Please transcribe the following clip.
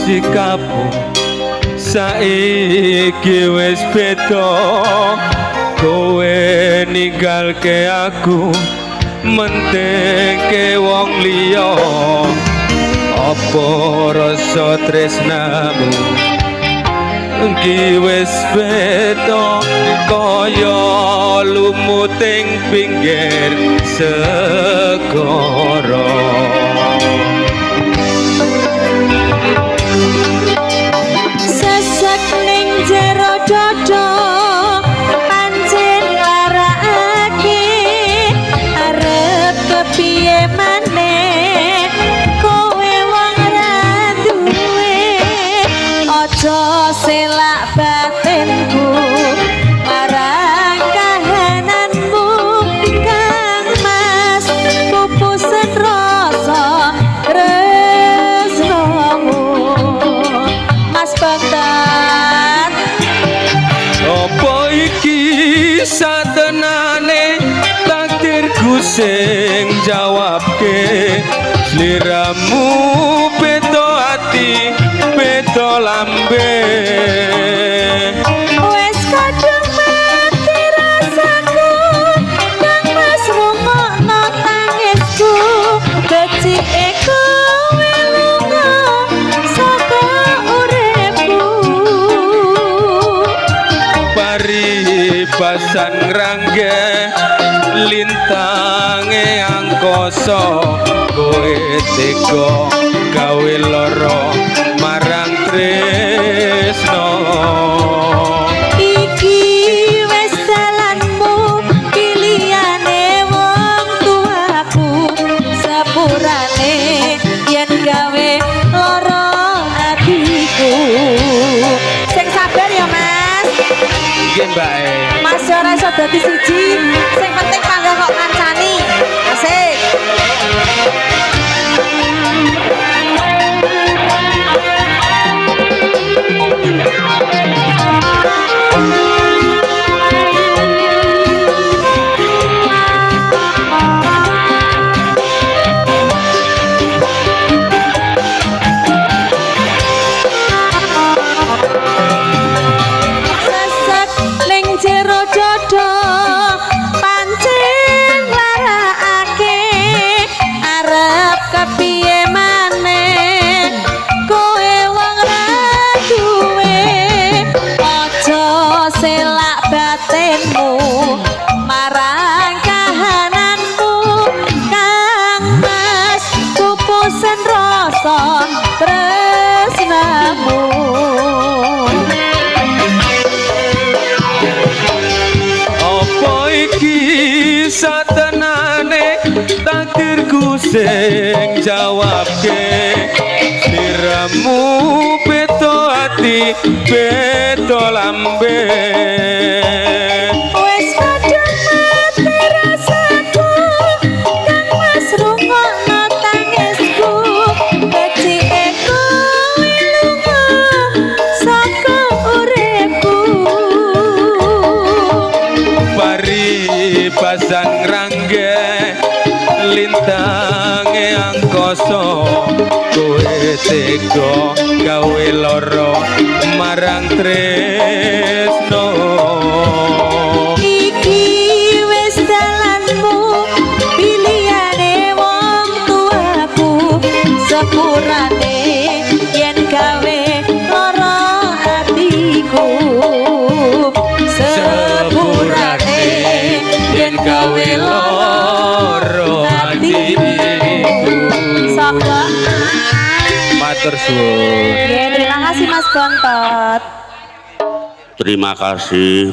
Sikapmu saiki wis beda, kowe ninggalke aku mentingke wong liya. Apa rasa tresnamu iki wis beda kaya lumuting pinggir segara. Sesek ning jero dada pancen larakake, arep kepiye maneh kowe wong ra duwe. Aja selak batinku marang kahananmu Kang Mas, pupusen rasa tresnamu Mas Bontot. Apa iki satenane takdirku sing jawabke, sliramu beda ati beda lambe. Wes kadung mati rasaku Kang Mas, rungokno tangisku, becike kowe lunga saka uripku. Paribasan ngrangge lintange angkasa, kowe tega gawe lara marang tresna. Iki wis dalanmu pilihane wong tuaku, sepurane yen gawe lara atiku. Sing sabar ya Mas. Nggih Mbak. Mas ora iso dadi siji, sing penting panggah kok kancani. Asik. Sesek ning jero dada pancen larakake, arep kepiye maneh kowe wong ra duwe. Aja selak batinmu marang kahananmu Kang Mas, pupusen rasa tresnamu. Apa iki satenane takdirku sing jawabke, sliramu beda ati beda lambe. Wes kadung mati rasaku Kang Mas, rungokno tangisku, becike kowe lunga saka uripku. Paribasan ngrangge lintange angkasa, kowe tega gawe lara marang tresna. Iki wis dalanmu pilihane wong tuaku, sepurane yen gawe lara atiku, sepurane yen gawe lara atiku. Sapa? Matur suwun. Terima kasih Mas Bontot. Terima kasih.